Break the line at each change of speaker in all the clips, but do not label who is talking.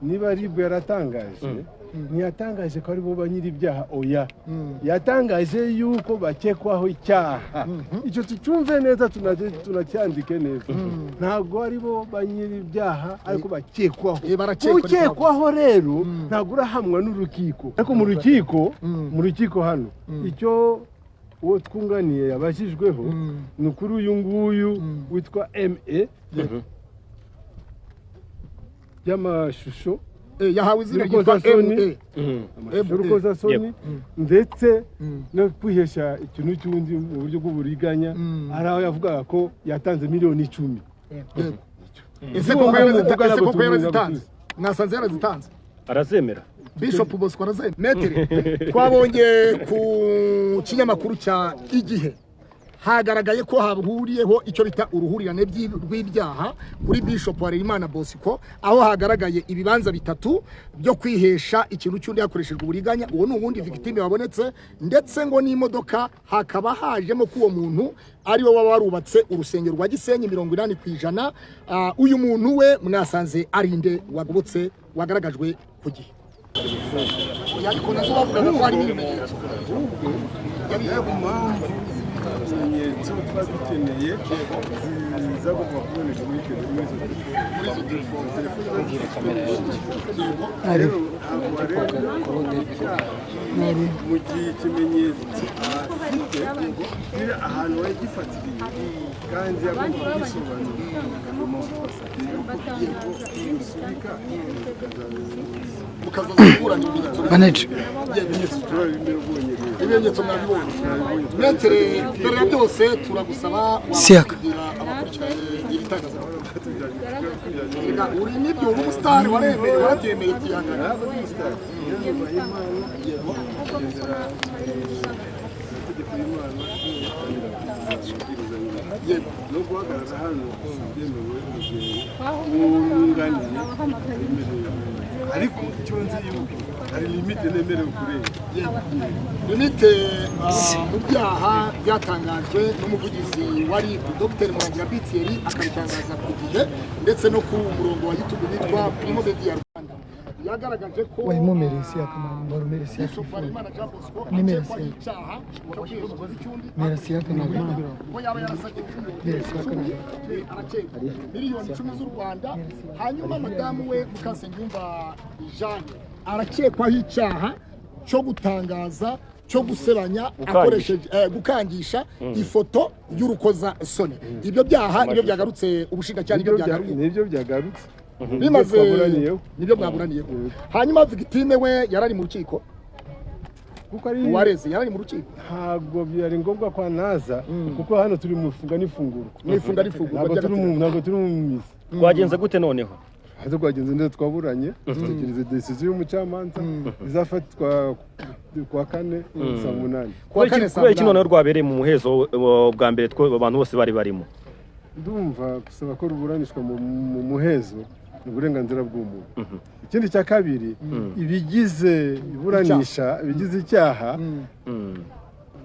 Niba RIB yaratangaje, ntiyatangaje ko ari bo ba nyir'ibyaha, oya. Yatangaje yuko bakekwaho icyaha. Icyo tucyumve neza, tunacyandike neza. Ntabwo ari bo ba nyir'ibyaha, ariko bakekwaho.
Barakekwa.
Ukekwaho rero ntabwo urahamwa n'urukiko, ariko mu rukiko hano, icyo uwo twunganiye yabajijweho ni kuri uyu nguyu witwa ME by'amashusho
Yahawe izina ryitwa
y'urukozasoni.
MA.
Amashusho y'urukozasoni, ndetse no kwihesha ikintu cy'undi mu buryo bw'uburiganya. Hari aho yavugaga ko yatanze miliyoni 10.
Yego. Ese
Uwo
koko
nguwo muvuga
ese
ntabwo
koko
tubizi,
yarazitanze? Mwasanze yarazitanze?
Arazemera.
Bishop Bosco arazemera. Maître, twabonye ku kinyamakuru cya Igihe hagaragaye ko hahuriyeho icyo bita uruhurirane rw'ibyaha kuri Bishop Harerimana Bosco, aho hagaragaye ibibanza bitatu byo kwihesha ikintu cy'undi hakoreshejwe uburiganya. Uwo ni uwundi victime wabonetse, ndetse ngo n'imodoka. Hakaba hajemo ko uwo muntu ari we waba warubatse urusengero rwa Gisenyi 80%. Uyu muntu we mwasanze ari nde wagobotse, wagaragajwe ku Gihe? Oya, ariko nazo bavugaga ko harimo ibimenyetso.
Niyo mpamvu ibimenyetso tuba dukeneye zagomba kuboneka muri izo telefone. Rero ntabwo wareba icyaha mu gihe ikimenyetso afite kiri ahantu wagifatiriye kandi agomba kugisobanura. Niyo mpamvu twasabye yuko rusubika.
Mukazaza kuburana ibimenyetso.
Manager.
Ibimenyetso.
Turabibonye rero.
Ibimenyetso mwabibonye. Maître, mbere ya byose turagusaba
Siyaka.
wababwira abakurikiranye ibitangazamakuru. Erega uri nibyo, uri umusitari, waremeye, warabyemeye, byihangana.
Ntabwo ndi umusitari. Iyo nubaha Imana, ngendera amategeko y'Imana kandi ngakurikiza amabwiriza y'Imana. No guhagarara hano si byemewe mu gihe uwo mwunganiye yemerewe, ariko icyo nzi yuko hari limite nemerewe kurenga.
Limite mu byaha byatangajwe n'umuvugizi wari Dr Murangira Bitiyeri, akabitangaza ku Gihe ndetse no ku murongo wa YouTube witwa Primo Media Rwanda, yagaragaje ko
Wayimumere Siyaka, mbarumere Siyaka.
Bishop Harerimana Jean Bosco
Ni
akekwaho
Merci.
icyaha cyo kwihesha icy'undi
Merci Siyaka ntabwo.
ko yaba yarasabye
Merci Siyaka ntabwo.
Arakekwa miliyoni 10 z'u Rwanda. Hanyuma madamu we Mukasengiyumva Jeanne arakekwaho icyaha cyo gutangaza, cyo gusebanya akoresheje gukangisha ifoto y'urukozasoni. Ibyo byaha nibyo byagarutse, ubushinjacyaha nibyo byagaruye.
Nibyo byagarutse.
Bimaze
Twaburaniyeho.
Nibyo mwaburaniyeho. Hanyuma victime we yarari mu rukiko?
Kuko ari
Uwareze yarari mu rukiko?
Ntabwo byari ngombwa ko anaza, kuko hano turi mu ifunga n'ifungurwa.
Mu ifunga n'ifungurwa by'agateganyo.
Ntabwo turi mu misi.
Rwagenze gute noneho?
Hanze rwagenze neza. Twaburanye, dutegereza décision y'umucamanza izafatwa kuwa kane saa 8.
Kuwa kane saa
Kubera iki
8.
noneho rwabereye mu muhezo bwa mbere, two abantu bose bari barimo?
Ndumva gusaba ko ruburanishwa mu muhezo ni uburenganzira bw'umuntu. Ikindi cya kabiri, ibigize iburanisha, ibigize icyaha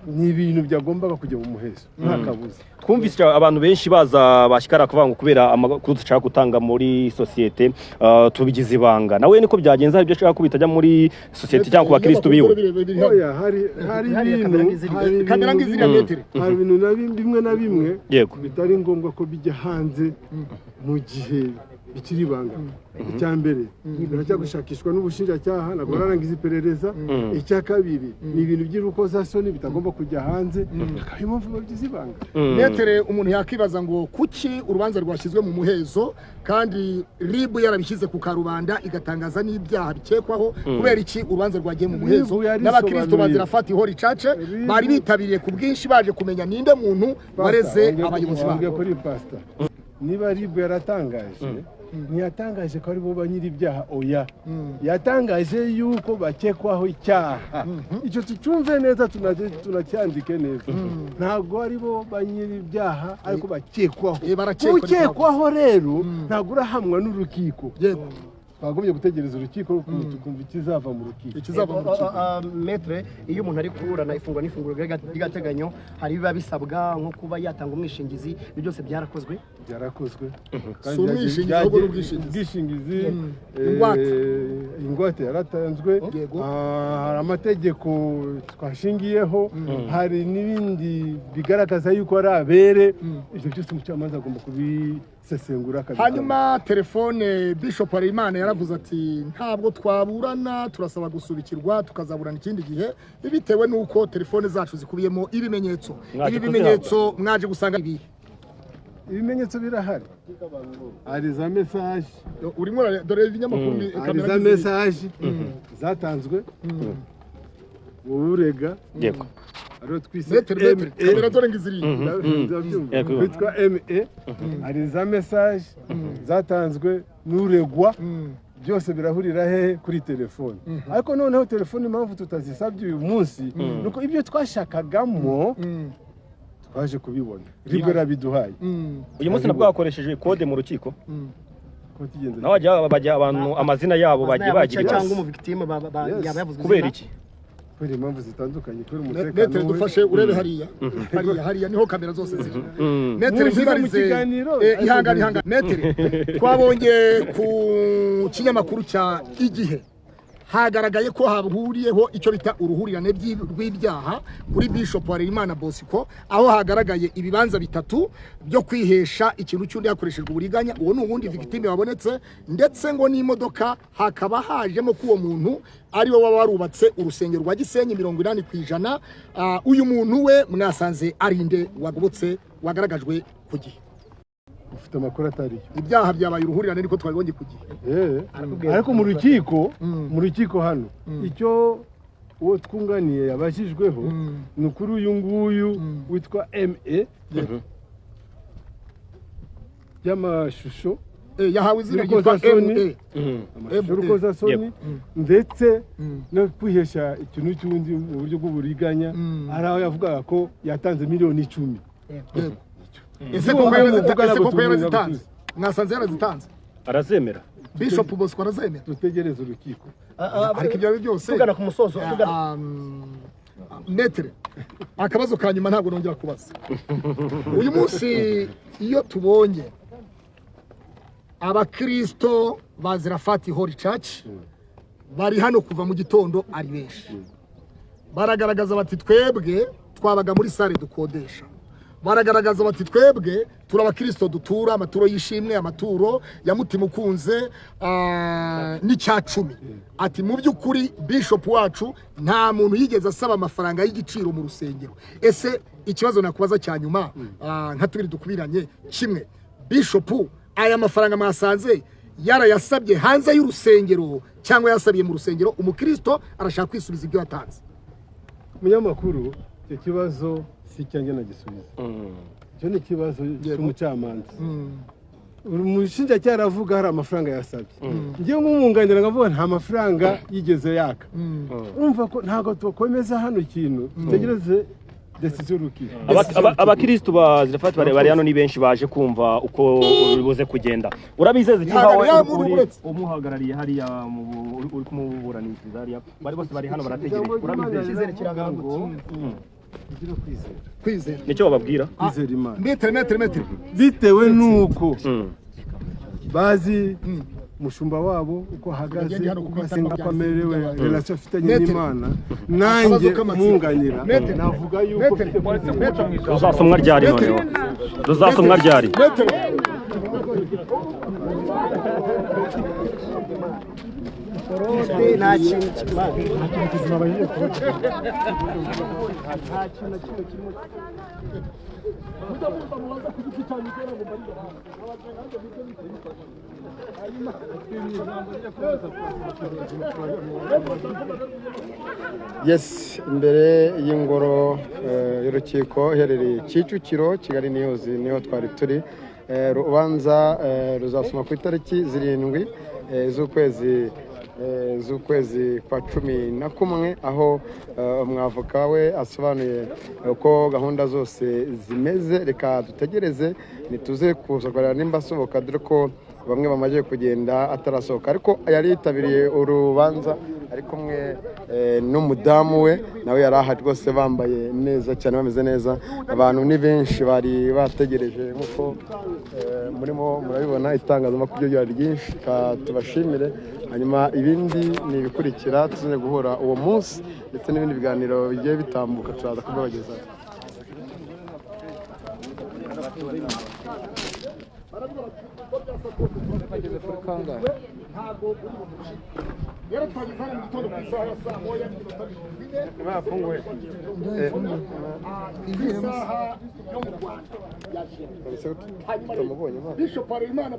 ni ibintu byagombaga kujya mu muhezo nta kabuza.
Twumvise abantu benshi baza bashyikara kuvuga ngo kubera amakuru dushaka gutanga muri sosiyete, tubigize ibanga. Nawe niko byagenze? Hari ibyo ashaka ko bitajya muri sosiyete cyangwa ku bakristo biwe?
Oya, hari
Hariya
ibintu
kamera ngiziriya.
hari
Kamera
ibintu
ngiziriya,
bimwe-
maître.
Hari ibintu bimwe na bimwe bitari ngombwa ko bijya hanze mu gihe bikiri ibanga. Icya mbere, biracyagushakishwa n'ubushinjacyaha, ntabwo bararangiza iperereza. Icya kabiri, ni ibintu by'urukozasoni bitagomba kujya hanze, akaba impamvu babigize ibanga.
Maître, umuntu yakibaza ngo kuki urubanza rwashyizwe mu muhezo kandi RIB yarabishyize ku karubanda, igatangaza n'ibyaha bikekwaho? Kubera iki urubanza rwagiye mu muhezo?
RIB yarisobanuye.
N'abakristo bazira fati hori cace bari bitabiriye ku bwinshi, baje kumenya ninde muntu wareze abayobozi
Wambwiye
babo.
kuri pasita, niba RIB yaratangaje, ntiyatangaje ko ari bo ba nyir'ibyaha, oya. Yatangaje yuko bakekwaho icyaha. Icyo tucyumve neza, tunacyandike neza. Ntabwo ari bo ba nyir'ibyaha, ariko bakekwaho.
Barakekwa.
Ukekwaho rero ntabwo urahamwa n'urukiko.
Yego.
Twagombye gutegereza urukiko, tukumva ikizava mu rukiko.
Ikizava mu rukiko.
Maître, iyo umuntu ari kuburana ifungwa n'ifunguro ry'agateganyo, hari ibiba bisabwa nko kuba yatanga umwishingizi. Ibyo byose byarakozwe?
Byarakozwe.
Si umwishingizi, ahubwo ni ubwishingizi.
Ubwishingizi.
Ingwate.
Ingwate yaratanzwe.
Yego.
Hari amategeko twashingiyeho, hari n'ibindi bigaragaza yuko ari abere. Ibyo byose umucamanza agomba kubisesengura, akabitanga.
Hanyuma telefone, Bishop Harerimana yaravuze ati: "Ntabwo twaburana, turasaba gusubikirwa tukazaburana ikindi gihe bitewe n'uko telefone zacu zikubiyemo ibimenyetso."
Mwaje
Ibi bimenyetso mwaje gusanga ibihe?
Ibimenyetso birahari, hari za message.
Urimo dore ibinyamakuru
Hari
kamera
za
n'izindi.
message zatanzwe urega, ariyo twise
Maître, maître,
ME.
kamera dore ngiziriye.
Ndabyumva.
Yego.
Witwa ME, hari za message zatanzwe n'uregwa. Byose birahurira hehe? Kuri telefone. Ariko noneho telefone, impamvu tutazisabye uyu munsi nuko ibyo twashakagamo twaje kubibona, RIB yarabiduhaye.
Uyu munsi nabwo hakoreshejwe code mu rukiko.
Ko tugenze
Naho bajya abantu amazina yabo bagiye bagira
cyangwa
ibibazo.
umuvictime
Yes.
yaba yavuzwe
Kubera
izina.
iki?
Kubera impamvu zitandukanye, kubera umutekano
Maître,
we.
dufashe urebe hariya, hariya, hariya niho kamera zose ziri. Maître,
Muze mu
nkwibarize.
kiganiro.
Ihangane, ihangane, maître. Twabonye ku kinyamakuru cya Igihe hagaragaye ko hahuriyeho icyo bita uruhurirane rw'ibyaha kuri Bishop Harerimana Bosco, aho hagaragaye ibibanza bitatu byo kwihesha ikintu cy'undi hakoreshejwe uburiganya. Uwo ni uwundi victime wabonetse, ndetse ngo n'imodoka hakaba hajemo ko uwo muntu ariwe waba warubatse urusengero rwa Gisenyi 80%. Uyu muntu we mwasanze ari nde wagobotse, wagaragajwe ku gihe?
Ufite amakuru atariyo.
Ibyaha byabaye uruhurirane, niko twabibonye ku gihe.
Ariko mu rukiko hano, icyo uwo twunganiye yabajijweho ni ukuri uyu nguyu witwa ME y'amashusho
Yahawe izina ryitwa
y'urukozasoni.
MA.
Amashusho y'urukozasoni, ndetse no kwihesha ikintu cy'undi mu buryo bw'uburiganya. Hari aho yavugaga ko yatanze miliyoni 10.
Yego. Ese
Uwo
koko
nguwo muvuga
ese
ntabwo
koko
tumuzi,
yarazitanze?
ntabwo.
Mwasanze yarazitanze?
Arazemera.
Bishop Bosco arazemera?
Dutegereze urukiko.
Ariko ibyo ari byo byose,
Tugana ku musozo, tugana
Maître, akabazo ka nyuma, ntabwo nongera kubaza uyu munsi. Iyo tubonye abakristo ba Zirafati Holy Church bari hano kuva mu gitondo ari benshi, baragaragaza bati: "Twebwe twabaga muri salle dukodesha." Baragaragaza bati: "Twebwe turi abakristo, dutura amaturo y'ishimwe, amaturo ya mutima ukunze, n'icya cumi." Ati: "Mu by'ukuri bishop wacu nta muntu yigeze asaba amafaranga y'igiciro mu rusengero." Ese ikibazo nakubaza cya nyuma, nka tubiri dukubiranye kimwe, bishop aya mafaranga mwasanze yarayasabye hanze y'urusengero cyangwa yasabiye mu rusengero? Umukristo arashaka kwisubiza ibyo yatanze.
Umunyamakuru, icyo kibazo si icyanjye nagisubiza. Icyo ni ikibazo cy'umucamanza. Umushinjacyaha aravuga hari amafaranga yasabye, ngewe nk'umwunganira nkavuga nta mafaranga yigeze yaka. Urumva ko ntabwo twakomeza hano ikintu, dutegereze décision y'urukiko.
Abakirisitu ba Zirafati bari hano ni benshi, baje kumva uko bibuze kugenda. Urabizeza iki nkawe
Ihagarare,
uri
uretse.
umuhagarariye hariya uri kumuburanishiriza hariya? Bari bose bari hano barategereje. Urabizeza?
Icyizere kiragaruka.
Kugira kwizera.
Kwizera.
Nicyo bababwira.
Kwizera Imana.
Maître, maître, maître.
Bitewe n'uko bazi umushumba wabo uko ahagaze,
Bagende hano
uko
kuko
asenga, uko amerewe, relation afitanye
Maître.
n'Imana, nanjye
k'amatsiko.
mwunganira
Maître.
navuga yuko
Maître.
mfite kwizera.
Ruzasomwa ryari noneho? Ruzasomwa ryari?
Maître.
Forode nta kintu
Kizima bagiye kuba.
Nta kintu na kimwe kirimo.
Mujya muza mubaza ku giti cyanyu kugira ngo mbarire hanze.
Yes, imbere y'ingoro y'urukiko iherereye Kicukiro, Kigali News niho twari turi. Urubanza ruzasoma ku itariki 7 z'ukwezi kwa 11, aho umwavoka we asobanuye uko gahunda zose zimeze. Reka dutegereze, ntituze kuza kureba nimba asohoka, dore ko Bamwe bamaze kugenda atarasohoka, ariko yari yitabiriye urubanza ari kumwe n'umudamu we, nawe yari ahari rwose, bambaye neza cyane, bameze neza. Abantu ni benshi bari bategereje, nk'uko murimo murabibona, itangazamakuru ryari ryinshi. Reka tubashimire, hanyuma ibindi ni ibikurikira, tuze guhura uwo munsi ndetse n'ibindi biganiro bigiye bitambuka, turaza kubibagezaho.
Ntabwo uri bumucike. Rero twageze hano mu gitondo ku isaha ya saa 1:40
Bafunguye.
Ku isaha yo mu Rwanda yaje.
Tutamubonye.
Bishop Harerimana.